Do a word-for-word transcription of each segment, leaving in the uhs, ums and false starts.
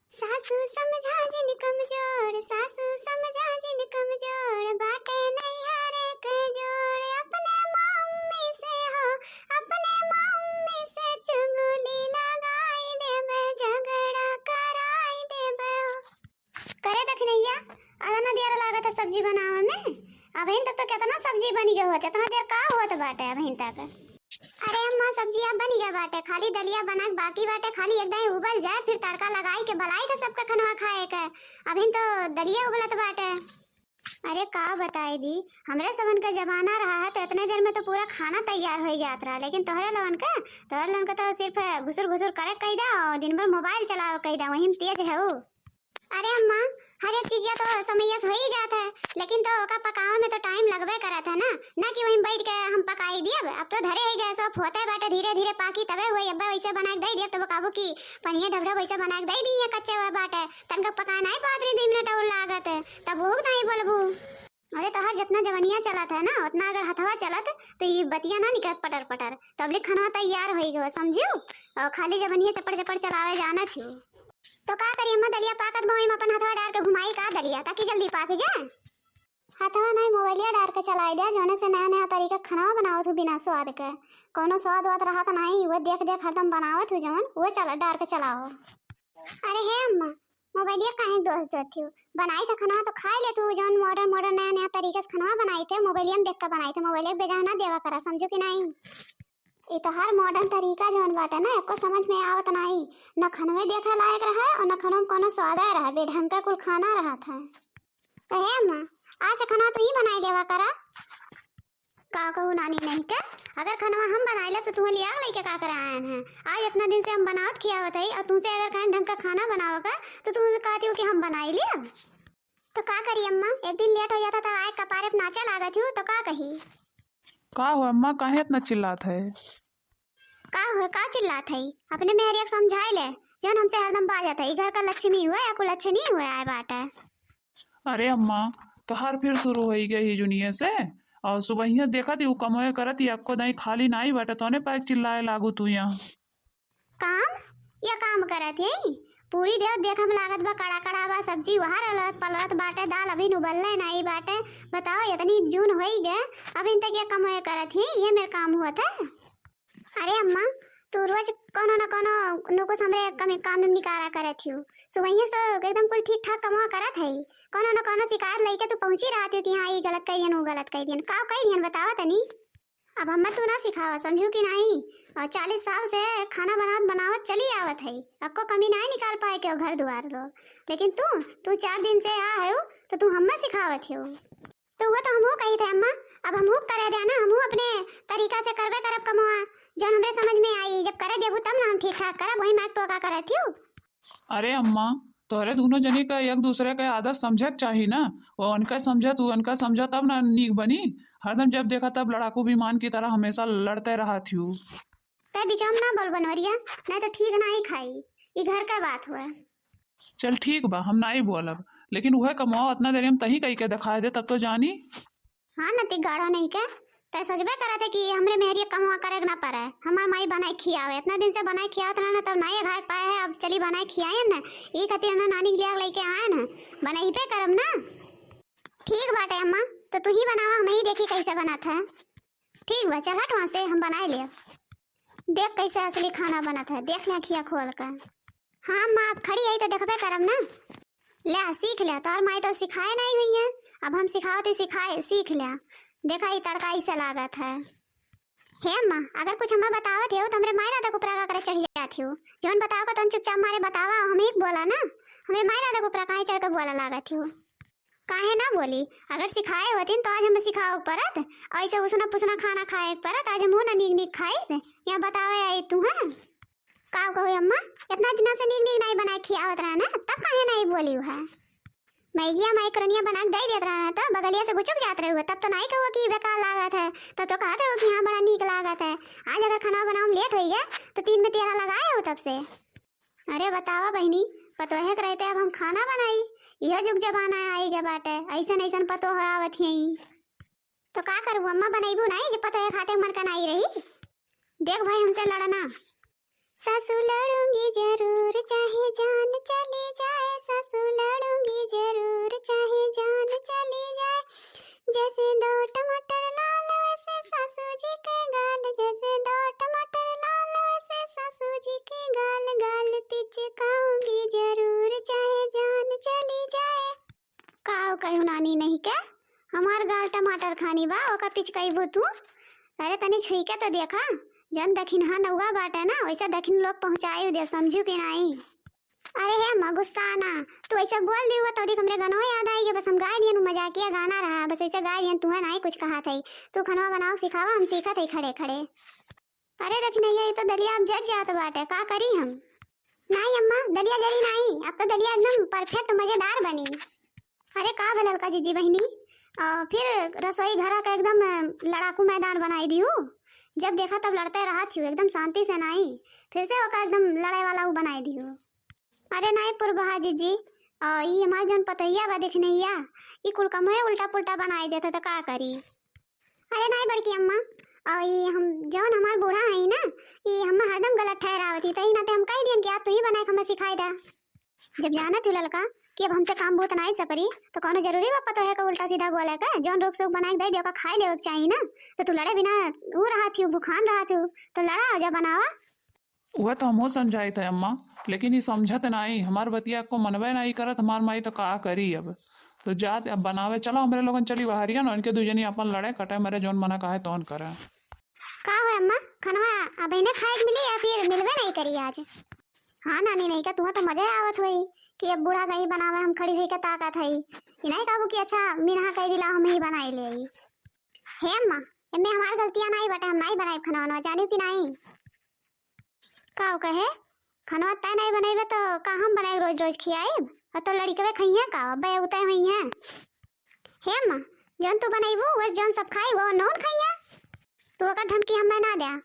सासू समझा जिन कमजोर, सासू समझा जिन कमजोर, बाटे नैहर के जोर। अपने मम्मी से हो, अपने मम्मी से चुगली लगाई देबे, झगड़ा कराई देबे। करे दखिनैया, अतना देर लागत है सब्जी बनावे में। अबहिन तक तो केतना सब्जी बनि गए होत, एतना देर का होत बाटे अबहिन तक? अरे अम्मा, सब्जी अब बनि गए बाटे, खाली दलिया बना के बाकी बाटे, खाली एक दाई उबल जाए, फिर तड़का लगाई के बलाई के सबके खनवा खाए के। अबहिन तो दलिया उबलत बाटे। अरे का बताई दी, हमरे सबन का जमाना रहा है तो एतने देर में तो पूरा खाना तैयार होइ जात रहा, लेकिन तोहरे लोगन का, तोहरे लोगन का तो सिर्फ घुसुर घुसुर करे कहि द्या और दिन भर मोबाइल चलावे कहि द्या, वही में तेज है उ। अरे अम्मा, हर एक चीजिया तो समैया से होइ ही जात है, लेकिन तो ओका पकावे में तो टाइम लगबे करत है ना, ना कि वहीं बैठ के हम पकाई दियब। अब तो धरे ही गैसो फोते बाटे, धीरे धीरे पाकी तबे हुए। अब्बे वैसे बना के दे दियब, तो वो काबू की पनिया ढबढब वैसे बना के दे दी है, कच्चे हुए बाटे, तनका पकाए नाई पावत रही, दो मिनट और लागत है, तब वो नहीं बोलबू। अरे तोहार जितना जवनिया चलत है ना, उतना अगर हथवा चलत तो ये बतिया ना निकलत पटर पटर। तबले खनवा तैयार होइ गयो, समझियो? और खाली जवनिया चपड़ चपड़ चलावे जानत हो। तो का करी अम्मा, दलिया पाकत बा, ओइमे अपन हथवा डार के घुमाई का दलिया, ताकि जल्दी पाक जाए? हथवा नहीं, मोबाइलिया डार के चलाई द्या, जौने से नया नया तरीका खनवा बनावत हूँ बिना स्वाद के। कौनो स्वाद वाद रहत नहीं, वो देख देख हरदम बनावत हूँ जौन, वो चला, डार के चलाओ। अरे हे अम्मा, मोबाइलिया काहे दोष देत हूँ? बनाई थे खनवा तो खाई लेत हूँ, जौन modern modern नया नया तरीका से खनवा बनाई थे, मोबाइलिया में देख के बनाई थे, मोबाइलिया के बेजाय ना देवा करा, समझो कि नहीं? ई तोहार modern तरीका जौन बाटे ना, एको समझ में आवत नाई। न खनवे देखे लायक रहे और न खनवा में कौनो स्वादे रहे, बेढंग के कुल खाना रहत है। तो हे अम्मा, आज से खनवा तू ही बनाई लेवा करा। का कहू नानी नहीं के, अगर खनवा हम बनाई लेब तो तुहें लिया लइके का करे आयन है? आज इतना दिन से हम बनावत खियावत हई और तुमसे अगर कहें ढंग का खाना बनावे का, तो तुम कहती हो कि हम बनाई लेब। तो का करी अम्मा, एक दिन लेट हो जाता तो आए कपारे पे नाचे लागत हूँ, तो का कही? का हो अम्मा, काहे इतना चिल्लात है? का हो, का चिल्लात है? अपने मेहरिया के समझाए ले, जौन हमसे हरदम बाजत है, ई घर का लक्ष्मी हुए या कुलक्षणी हुए आए बाटे। अरे अम्मा, तोहार फिर शुरू होई गई ही जुनिये से। और सुबहिया देखत ही उ कमवे करत ही, अक्को दाई खाली नाई बाटे, तौने पाए चिल्लाए लागू तू यहाँ। काम? या काम करत ही? पूरी देव देखे में लागत बा कड़ा कड़ा बा, सब्जी वहाँ रलत पलत बाटे, दाल अभी उबलले नाई बाटे। बताओ, इतनी जून होई गए, अभी तक या कमवे करत ही, ये मेरे काम हुआ था? अरे अम्मा, तू रोज कौनो न कौनो नुकुस हमरे कमी, काम में निकारा करत हियो। सुबहिया से एकदम कुल ठीक ठाक कमवा करत है, कौनो न कौनो शिकायत लइके तू पहुँची रहत हियो कि हाँ, ई गलत कह दियन, वो गलत कह दियन। का कह दियन, बतावा तनी। अब हमें तू ना सिखावा, समझू कि नहीं? और चालीस साल से खाना बनावत बनावत चली आवत है, अक्को कमी नहीं निकाल पाए के घर दुआर लोग। लेकिन तू, तू चार दिन से आ है, तो तू हमें सिखावत हो। तो वो तो हमहू कही थे अम्मा, अब हमहू करे दे ना, हमहू अपने तरीका से करबे करब कमवा, जौन हमरे समझ में आई, जब करे देबू तब ना हम ठीक ठाक करब, वही माइक टोका करत हियो। अरे अम्मा, तोहरे दोनों जनी का एक दूसरे के आदत समझे के चाही ना, वो उनका समझा, तू उनका समझा, तब ना नीक बनी। हरदम जब देखा तब लड़ाकू विमान की तरह हमेशा लड़ते रहत हियो। ते बिचौम ना बोल बनवरिया, नहीं तो ठीक ना ही खाई, ई घर का बात हुआ। चल ठीक बा, हम नाई बोलब, लेकिन उहे कमवा उतना देर हम तही कही के दिखाए दे, तब तो जानी। हाँ, नती गाढ़ो नहीं के, तै सोचबे करत है कि हमरे मेहरिया कमवा करे के ना पड़े, हमार माई बनाए खियावे। इतना दिन से बनाए खियावत रहे ना, तब नाई घाय पाए है, अब चली बनाए खियाए न, ई खातिर ना नानी के लिया लेके आए न, बनाइबे करब ना। ठीक बाटे अम्मा, तो तू ही बनावा, हम ही देखी कैसे बनत है। ठीक बा, चल हट वहाँ से, हम बनाए लिया। देख कैसे असली खाना बनत है, देख ले अखिया खोल के। हाँ अम्मा, अब खड़ी आई तो देखबे करब ना। ले सीख ले, तोहर माई तो सिखाए नहीं हुई है, अब हम सिखावत ही, सिखाए सीख ले। देखा ई तड़का ऐसे लागत है। हे अम्मा, अगर कुछ हमें बतावत हो तो हमरे माई दादा के ऊपर का करे चढ़ जात हो। जौन बताओ का तौन चुपचाप मारे बतावा, हम एक बोला ना। हमरे माई दादा के ऊपर काहे चढ़ के बोला लागत हो? काहे ना बोली? अगर सिखाए होतीन तो आज हमें सिखावे के परत, ऐसे उसना पुसना खाना खाए के परत, आज हम ना नीक नीक खाइत। यहाँ बतावे आई तू, हाँ? का कहो अम्मा, इतना दिना से नीक नीक नाई बनाए खियावत रहे ना, तब काहे नाई बोली है? मैगिया माइक्रोनिया बना के दे देत रहे ना, तो बगलिया से गुचुक जात रहे हुए, तब तो नाई कहो कि बेकार लागत है, तब तो कहत रहो कि हाँ बड़ा नीक लागत है। आज अगर खाना बनावे में लेट होई गया तो तीन में तेरह लगाए हो तब से। अरे बतावा बहिनी, पतोहे के रहते अब हम खाना बनाई, इहो जुग जमाना आई गए बाटे, ऐसन ऐसन पतोह आवत ही। तो का करबू अम्मा, बनैबू नहीं जब पतोहे खाते मन का नाई रही। देख भाई, हमसे लड़ना। सासू लड़ूंगी जरूर, चाहे जान चली नानी नहीं के, हमार गाल टमाटर खानी बा, ओका पिचकइबू तू? अरे तनी छुई के तो देखा, जौन दखिनहा नउआ बाटे ना, वैसे दखिन लोग पहुँचाई देब, समझू कि नाई? अरे हे अम्मा, गुस्सा ना, तू ऐसे बोल दी हुआ तो देख हमरे गानो याद आई गया, बस हम गाय दियन, उ मजाकिया गाना रहा, बस ऐसे गाय दियन, तुहे नाई कुछ कहा थई। तू खनवा बनाओ सिखावा, हम सीखत हई खड़े खड़े। अरे दखिनैया, ये तो दलिया अब जर जात बाटे, का करी हम? नाई अम्मा, दलिया जरी नाई, अब तो दलिया एकदम perfect मजेदार बनी। अरे का भे ललका जीजी बहिनी, अ, फिर रसोई घरा का एकदम, अ, लड़ाकू मैदान बनाई दिहू। जब देखा तब लड़ते रहत हियो, एकदम शांति से नाई, फिर से ओका एकदम लड़े वाला उ बनाई दिहू। अरे नाई पुरबहा जीजी, अ, ई हमार जौन पतोहिया बा दखिनैया, ई कुल कमवे उल्टा पुल्टा बनाई देत है, तो का करी? अरे नाई बड़की अम्मा, अ, ई हम, जौन हमार बूढ़ा हई ना, ई हमें हरदम गलत ठहरावत ही, तई नाते हम कह दियन कि आज तू ही बनाए के हमें सिखाई दा। जब जानत ही ललका कि अब हमसे काम बहुत नाई सपरी, तो कौनो जरूरी बा पतोहे का उल्टा सीधा बोले का? जौन रोक सोक बनाए के दे दे, ओका खाए लेवे के चाही ना। तो तू लड़े बिना ऊ रहत ही, भुखान रहत ही, तो लड़ा, जा बनावा। उहे तो हमहू समझाइत है अम्मा, लेकिन ई समझत नाई, हमार बतिया को मनबे नाई करत, हमार माई तो का करी अब। तो जात अब बनावे, चलो हमरे लोगन चली बहरिया न, इनके दू जनी अपन लड़े कटे मरे, जौन मना कहे तौन करे। का हो अम्मा, खनवा अबहिने खाए के मिली या फिर मिलबे नहीं करी आज? हाँ नानी, नहीं का तुहा तो मजे आवत होई कि अब बूढ़ा गई बनावे, हम खड़ी हुई के ताकत हई। ई नहीं कहबू कि अच्छा मिनहा कह दिला, हम ही बनाई ले आई। हे अम्मा, एमे हमार गलतिया नहीं बटे, हम नहीं बनाई खनवा वनवा, जानियो कि नहीं? का हो कहे, खनवा तय नहीं बनैबे तो का हम बनाई रोज रोज खियाई? और तो लड़िकवे खइहे का, अब्बे उतय हुई हैं। हे अम्मा, जौन तू बनैबू, वैसे जौन सब खाई, वो नौन खइहे। तू ओकर धमकी हमें ना द्या।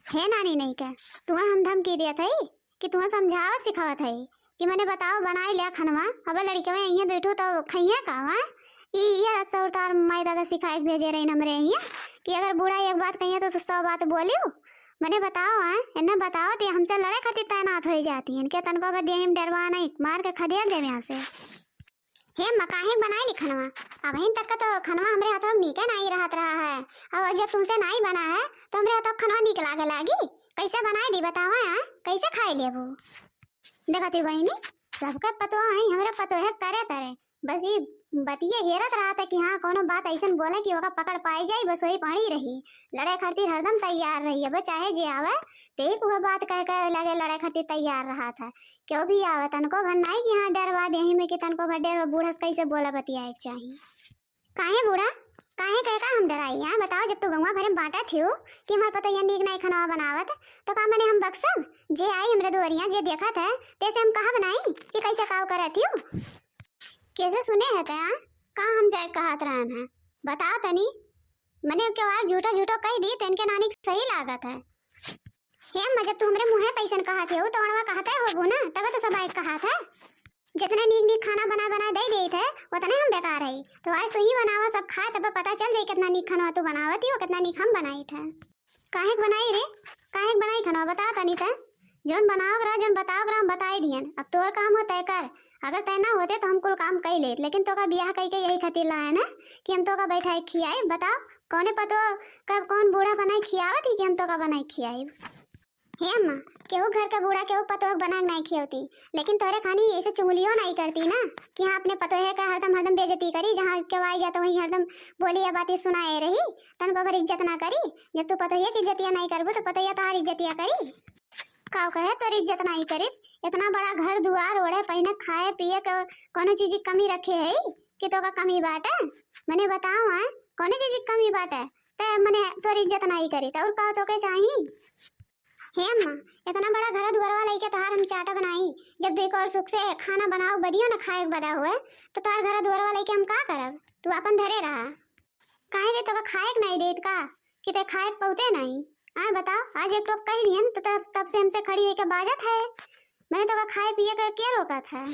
हे नानी नहीं के, तुहा हम धमकी देत हई कि तुहा समझावत सिखावत हई कि मने बताओ, बनाई लिया खनवा, अब लड़िकवे अइहे दुइठू तो खइहे का, हाँ? ई, ये सौर तार माई दादा सिखाए के भेजे रही हमरे अइहे कि अगर बूढ़ा एक बात कहिए तो सौ बात बोलियो। मने बताओ, हाँ? इन्हें बताओ, ते हमसे लड़े खातिर तैनात हो जाती हैं, के तनको भर देही में डरवा नहीं, मार के खदेड़ देवे यहाँ से। हे अम्मा, काहे बनाई ली खनवा? अबहिन तक का तो खनवा हमरे हाथवा में नीके नाई रहत रहा है। और जब तुमसे नाई बना है, तो हमरे हाथवा खनवा नीक लागे लागी? कैसे बनाई दी बतावा, हाँ? कैसे खाई लेबू? देखा थी बहिनी, सबके पतोह हैं, हमरे पतोह है तरे तरे। बस ये बतिये हेरत रहत है कि हाँ, कोनो बात ऐसन बोले कि ओका पकड़ पाई जाई, बस वही पड़ी रही। लड़े खातिर हरदम तैयार रही। अब चाहे जे आवे, ते ही कुछ बात कह के लगे लड़े खातिर तैयार रहत है। केहू भी आवे, तनको भर नाई कि हाँ डरवा देही में कि तनको भर डर बूढ़ा से कैसे बोला बतियाए के चाही। काहे बूढ़ा, काहे कह का हम डराई? हाँ बताओ, जब तू गौवा भरे में बांटत हियो कि हमार पतोहिया नीक नाई खनवा बनावत, तो का मने हम बक्सब? जे आई हमरे दुआरिया, जे देखत है, तेसे हम कहा बनाई कि कैसे काव करत हियो? कैसे सुने है तैं? का हम जाए कहत रहन है? बताओ तनी, मने क्यों आज झूठो झूठो कह दी तो इनके नानी के सही लागत है। हे अम्मा, जब तू हमरे मुँहे पैसन कहत है, तो अड़वा कहते होबू ना, तबे तो सब आए कहत है। जितने नीक नीक खाना बना बना दे देत है, उतने हम बेकार है। तो आज तू ही बनावा, सब खाए, तब पता चल जाई कितना नीक खाना तू बनावत ही हो, कितना नीक हम बनाई थे। काहे के बनाई रे, काहे के बनाई खाना, बता तनी ते। जौन बनाओ करा, जौन बताओ करा, हम बताई दियन। अब तोर काम हो तय कर, अगर तय ना होते तो हम कुल काम कई लेत, लेकिन तोका बियाह कई के यही खातिर लाए ना कि हम तोका बैठाए खियाए। बताओ, कौने पतो कब कौन बूढ़ा बनाए खियावत ही कि हम तोका बनाए खियाए? हे अम्मा, केहू घर के बूढ़ा केहू पतोह के बना के नाई खियौती, लेकिन तोहरे खानी ऐसे चुगलियो नाई करती ना कि हाँ, अपने पतोहे का हरदम, हरदम बेइज्जती करी, जहाँ केहू आई जाता वहीं हरदम बोली या बातें सुनाए रही, तनको भर इज्जत ना करी। जब तू पतोहिया की इज्जतिया नाई करबू तो पतोहिया तोहार इज्जतिया करी? काव कहे तोर इज्जत नाई करी? इतना बड़ा घर दुआर ओढ़े पहिने खाए पिए के कोनो चीज की कमी रखे है कि तोका कमी बाटे? मने बताओ, हाँ, कोनो चीज की कमी बाटे? ते मने तोर इज्जत नाई करी, तो और का तोके चाही? हे अम्मा, इतना बड़ा घर दुआरवा लइके तोहार हम चाटा बनाई, जब दुई कौर सुख से खाना बनाओ बदियो न खाए के बदा हुए, तो तोहार घर दुआरवा लइके हम का करब? तू अपन धरे रहा। काहे रे, तोका खाए के नहीं देत का कि ते खाए के पौते नहीं? आए बताओ, आज एक लोग कह दियन तो तब, तब से हमसे खड़ी होके बाजत है। मने तोका खाए पिए के, के रोकत है?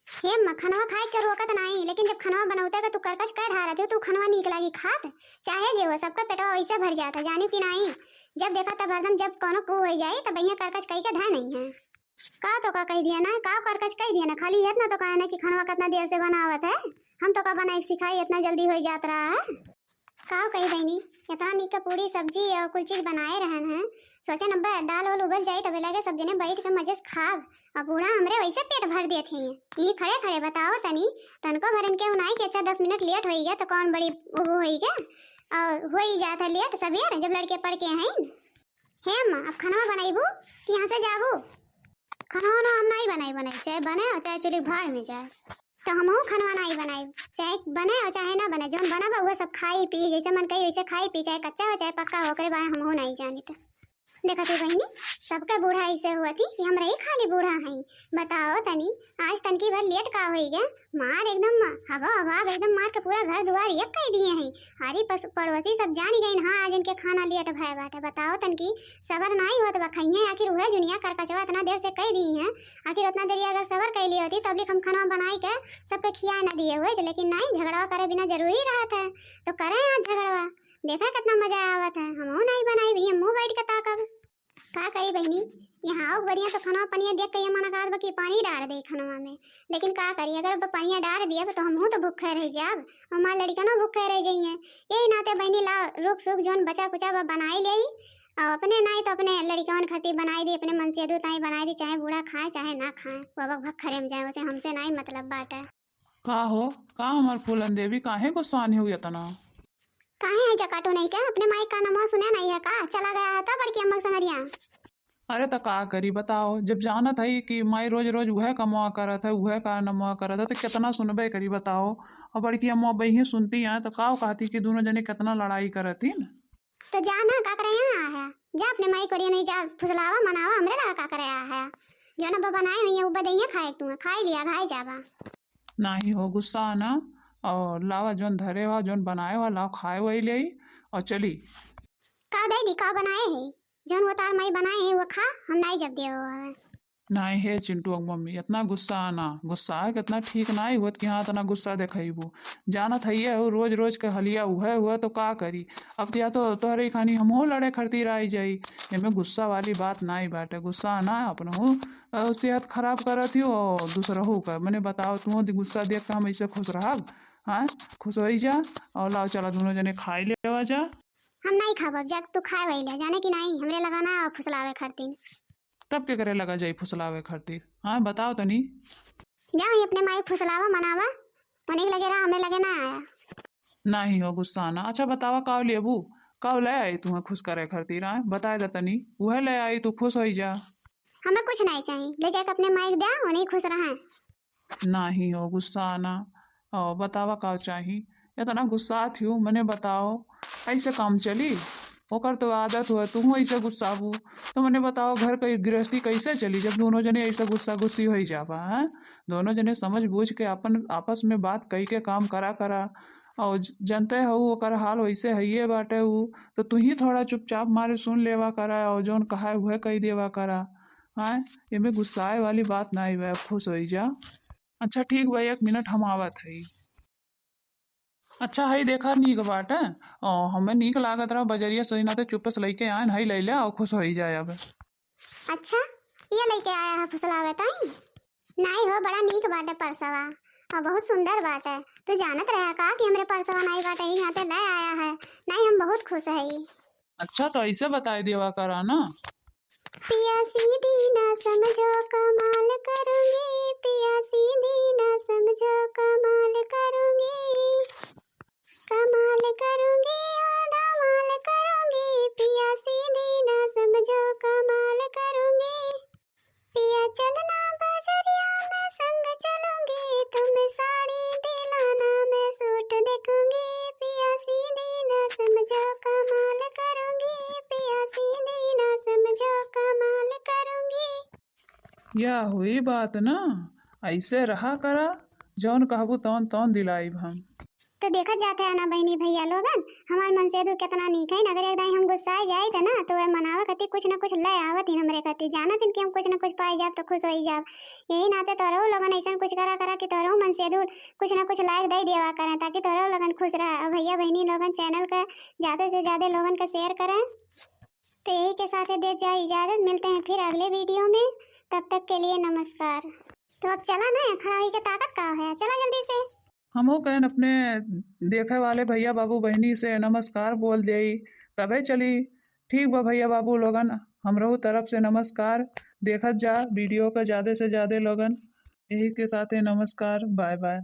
हे अम्मा, खनवा खाए के रोकत नाई, लेकिन जब खनवा बनौते के तू करकच कर ढारत हो, तू खनवा नीक लागी खात, चाहे जे हो, सबका पेटवा वैसे भर जात है, जानी कि नाई? जब देखा तब हरदम जब कोनो कू हो जाए, तब यहाँ करकच कई के धर नहीं है। का तोका कह दिया ना, का करकच कह दिया ना, खाली इतना तो कहा ना कि खनवा कितना देर से बनावत है, हम तोका बनाए के सिखाई, इतना जल्दी हो जात रहा है। का कही बहिनी, इतना नीक पूड़ी सब्जी और कुल चीज बनाए रहन हैं। सोचन अब दाल वाल उबल जाई, तबे लगे सब जने बैठ के मजे से खाब। अब बूढ़ा हमरे वैसे पेट भर देत हैं, ई खड़े खड़े बताओ तनी। तनको भरन के उनाई कि अच्छा दस मिनट लेट होई गया तो कौन बड़ी उबू होई गया, और होई जात है लेट सबेर जब लड़के पढ़ के हैं। हे अम्मा, अब खनवा बनाइबू कि यहाँ से जाबू? खनवा ना हम नाई बनाई, बनाई चाहे बने और चाहे चुली भाड़ में जाए, तो हमहू खनवा नाई बनाई, चाहे बने और चाहे ना बने, जौन बना बा उहे सब खाई पी, जैसे मन कही वैसे खाई पी, चाहे कच्चा हो चाहे पक्का हो, ओकरे बारे हमहू नाई जानी। तो देखत ही बहिनी, सबके बूढ़ा ऐसे हुआ थी कि हमरा ही खाली बूढ़ा हई। बताओ तनी, आज तनकी भर लेट का होई गया? मार एकदम हवा हवा एकदम मार के पूरा घर दुआर एक कई दिए हैं। हारी पस-, पड़ोसी सब जानी गइन, हाँ, आज इनके खाना लेट भय बाटे। बताओ तनकी सबर नाई होत बा, खइहें आखिर उहे जुनिया करकचवा इतना देर से कई दी हैं। आखिर उतना देर अगर सबर कई लिए होती, तब लिख हम खाना बनाई के सबके खियाए ना दिए हुए, लेकिन नाई, झगड़वा करे बिना जरूरी रहत है, तो करें आज झगड़वा। देखा कितना मजा आवत है, हमहू नाई बनाई भी, हमहू बैठ के ताकब। का करी बहिनी, यहाँ आउक बरिया तो खनवा पनिया देख के ये मन कहत बा कि पानी डार दे खनवा में, लेकिन का करी, अगर अब पनिया डार दिया तो हमहू तो भूखे रह जाब, हमार लड़िकनो भूखे रह जाइए। यही नाते बहिनी ला रुक सुक जौन बचा कुचा बा बनाई लेई, और अपने नाई तो अपने लड़िकवन खातिर बनाई दी, अपने मन से दूध ताई बनाई दी, चाहे बूढ़ा खाए चाहे ना खाए, वो अब भखरे में जाए, उसे हमसे नाई मतलब बाटे। का हो, का हमार फूलन देवी, काहे गुस्सान हो इतना? काहे है जकाटो नहीं क्या? अपने माई का नमवा सुने नहीं है का? चला गया है तो बड़की अम्मा के संगरिया। अरे त का करी बताओ, जब जानत है कि माई रोज रोज उहे कमवा करत है, उहे कारनामा करत है, तो कितना सुनबे करी बताओ। और बड़की अम्मा बही सुनती हैं तो का कहती कि दोनों जने कितना लड़ाई करत ही। तो जा ना, का करे यहाँ आया है? जा अपने माई कोरिया नहीं जा, फुसलावा मनावा, हमरे लगा का करे आया है? जो ना बनाए हुई है, वो बदइया खाए तू, खाई लिया, खाई जाबा। नाही हो, गुस्सा ना। और लावा, जौन धरे हुआ, जौन बनाए हुआ, लाव खाए वही ले। और चली। का दे दी, का बनाए है? जौन वो तार माई बनाए है, वो खा, हम नाई जब देव। नाही हे चिंटू के मम्मी, इतना गुस्सा ना, गुस्सा कितना ठीक नाई होत कि हाँ, इतना गुस्सा देखइबू। जानत है ये हो, रोज रोज के हलिया उहे हुआ तो का करी। अब या तो तोहरे खानी हमहू लड़े खरतीर आई जाई। एमे गुस्सा वाली बात नाई बाटे, गुस्सा ना अपनहू अ, सेहत खराब करत ही और दूसरहू का। मने बताओ, तू गुस्सा देख के हम ऐसे खुश रहब? हाँ, खुश होई जा। और लाओ, चला, दोनों जने खाई लेवा जा। हम नाई खाब, अब जा तू खाए वही ले, जाने कि नाई, हमरे लगा ना फुसलावे खातिर। तब के करे लगा जाई फुसलावे खातिर? हाँ, बताओ तनी। जा वही अपने माई फुसलावा, मनावा, उन्हीं के लगे रहा, हमरे लगे ना आया। नाही हो, गुस्सा ना। अच्छा, बतावा, काव लेबू? काव ले आई तुम्हें खुश करे खातिर? आए, बताए दा तनी, उहे ले आई, तू खुश होई जा। हमें कुछ नहीं चाहिए, ले जाके अपने माई के दे, उन्हीं खुश रहे। नाही हो, गुस्सा ना। और बतावा, काव चाही? इतना गुस्सा थी हो, मने बताओ, ऐसे काम चली? ओकर तो आदत हुआ, तुहू ऐसे गुस्साबू। तो मने बताओ, घर की गृहस्थी कैसे चली, जब दोनों जने ऐसे गुस्सा गुस्सी होई जाबा, हैं? दोनों जने समझ बूझ के अपन, आपस में बात कई के काम करा करा। और ज-, जनते हऊ, ओकर हाल वैसे हइये बाटे ऊ, तो तू ही थोड़ा चुपचाप मारे सुन लेवा करा और जौन कहा है, उहे कही देवा करा। हाँ, एमे गुस्साए वाली बात ना बा, खुश होई जा। अच्छा, ठीक बा, एक मिनट, हम आवत हई। अच्छा, हई देखा, नीक बाटे। ओ, हमें नीक लागत रहा, बजरिया से नाते चुप्पे से लइके आयन, हई लइले और खुश होई जाए अब। अच्छा, ये लइके आया है फुसलावे ताई? नाई हो, बड़ा नीक बाटे परसवा और बहुत सुंदर बाटे। तू जानत रहा का कि हमरे परसवा नाई बाटे, यही नाते ले आया है। नाई, हम बहुत खुश हई। अच्छा, तो ऐसे बताई देवा करा ना। पिया सीधी ना समझो कमाल करूंगी, पिया सीधी ना समझो कमाल करूंगी, कमाल करूंगी, ओ धमाल करूंगी, पिया सीधी ना समझो कमाल करूंगी। पिया चलना बजरिया में संग चलूंगी, तुम साड़ी दिलाना मैं सूट देखूंगी, पिया सीधी ना समझो कमाल करूंगी, पिया सीधी ना समझो कमाल करूंगी। या हुई बात ना, ऐसे रहा करा, जौन कहबू तौन तौन दिलाइब हम। तो देखा जात है ना बहिनी भैया लोगन, हमार मनसेधु कितना नीक है। अगर एक दाई हम गुस्सा जाइत है ना, तो वह मनावे खातिर कुछ ना कुछ ले आवत ही हमरे खातिर, जानत ही कि हम कुछ ना कुछ पाए जाब तो खुश होई जाब। यही नाते तोहरो लोगन ऐसन कुछ करा करा कि तोहरो मनसेधु कुछ ना कुछ लायक दे देवा करें, ताकि तोहरो लोगन खुश रहे। और भैया बहिनी लोगन, चैनल का ज्यादा से ज्यादा लोगन का शेयर करें। तो यही के साथ दे जाए इजाजत, मिलते हैं फिर अगले वीडियो में, तब तक के लिए नमस्कार। तो अब चला ना, खड़ा होई के ताकत का है, चला जल्दी से। हमहू कहन अपने देखे वाले भैया बाबू बहिनी से नमस्कार बोल देई, तबे चली। ठीक बा भैया बाबू लोगन, हमरहू तरफ से नमस्कार। देखत जा वीडियो का ज्यादा से ज्यादा लोगन। यही के साथे नमस्कार, बाय बाय।